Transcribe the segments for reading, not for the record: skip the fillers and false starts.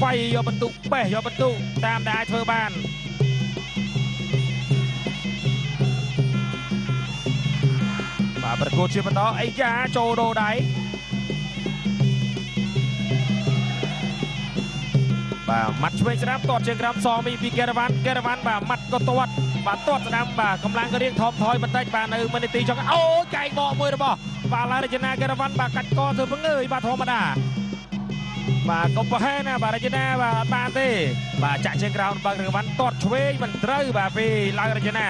វាយយកបន្ទុកបេះយកបន្ទុកតាមដែលអាចធ្វើបានបាទប្រកួតជាបន្តអីយ៉ាចូលដូរដៃបាទម៉ាត់ឆ្វេងស្ដាំទាត់ជើងក្រោមសងមីពីកេរ៉ាវ៉ាន់កេរ៉ាវ៉ាន់បាទម៉ាត់ក៏ទាត់បាទទាត់ស្ដាំបាទកម្លាំងក៏រៀងថមថយបន្តិចបាទនៅមិនិទីចុងអូយកែងបកមួយរបស់បាទឡារចនាកេរ៉ាវ៉ាន់បាទកាច់កធ្វើពងើយបាទធម្មតាបាទកុំប្រហែលណាបាទរចនាបាទអត់បានទេបាទចាក់ជើងក្រោមបាទកេរ៉ាវ៉ាន់ទាត់ឆ្វេងមិនត្រូវបាទពីឡារចនា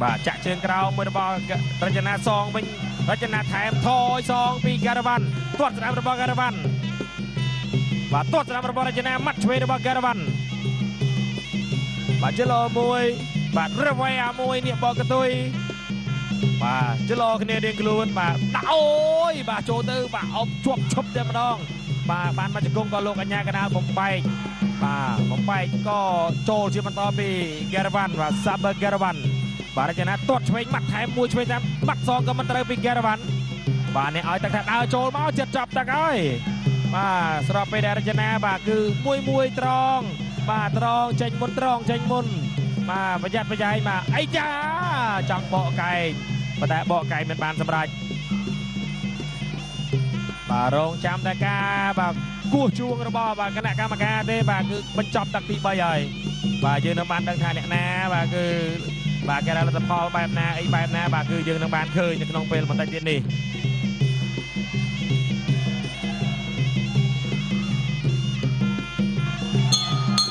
បាទចាក់ជើងក្រោមមួយរបស់រចនាសងវិញរចនាថែមថយសងពីកេរ៉ាវ៉ាន់ទាត់ស្ដាំរបស់កេរ៉ាវ៉ាន់បាទទាត់ស្ដាំរបស់រចនាម៉ាត់ឆ្វេងរបស់កេរ៉ាវ៉ាន់បាទជឡមួយបាទរវៃអាមួយនេះបកកតុយបាទជឡគ្នារៀងខ្លួនបាទដាក់អូយបាទចូលទៅបាទអប់ជាប់ឈប់តែម្ដងបាទបានមកជង្គង់ក៏លោកអញ្ញាកដាលបំបែកបាទបំបែកក៏ចូលជាបន្តពីកេរ៉ាវ៉ាន់បាទសាបឺកេរ៉ាវ៉ាន់បាទរចនាទាត់ឆ្វេងម៉ាត់ថែមមួយឆ្វេងតាមម៉ាត់សងក៏មិនត្រូវពីកេរ៉ាវ៉ាន់បាទនេះឲ្យទឹកថាដើរចូលមកចិត្តចាប់ទឹកហើយបាទស្របពេលដែលរចនាបាទគឺមួយមួយត្រង់បាទត្រង់ចេញមុនត្រង់ចេញមុនបាទប្រយ័ត្នប្រយែងបាទអីចាចង់បកកែងប៉ុន្តែបកកែងមិនបានសម្រេចបាទរងចាំតែការបាទគោះជួងរបស់បាទគណៈកម្មការទេបាទគឺបញ្ចប់ទឹកទី3ហើយបាទយើងនឹងបានដឹងថាអ្នកណាបាទគឺបាទគេលទ្ធផលបែបណាអីបែបណាបាទគឺយើងនឹងបានឃើញនៅក្នុងពេលបន្តិចទៀតនេះ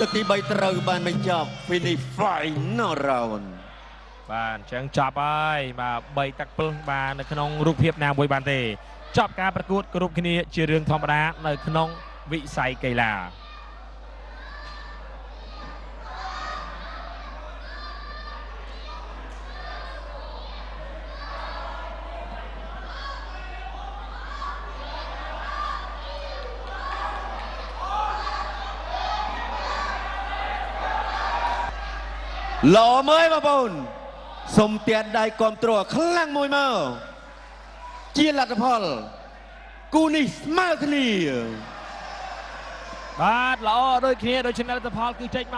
ទឹកទី3ត្រូវបានបញ្ចប់ finish final round បាទអញ្ចឹងចប់ហើយបាទ3ទឹកពិលបាទនៅក្នុងរូបភាពណាមួយបានទេចប់ការប្រកួតគ្រប់គ្នាជារឿងធម្មតានៅក្នុងវិស័យកីឡា ល្អមើលបងប្អូនសូមទានដៃគាំទ្រខ្លាំងមួយមកជាលទ្ធផលគូនេះស្មើគ្នា បាទល្អដូចគ្នាដូច្នេះលទ្ធផលគឺចេញមក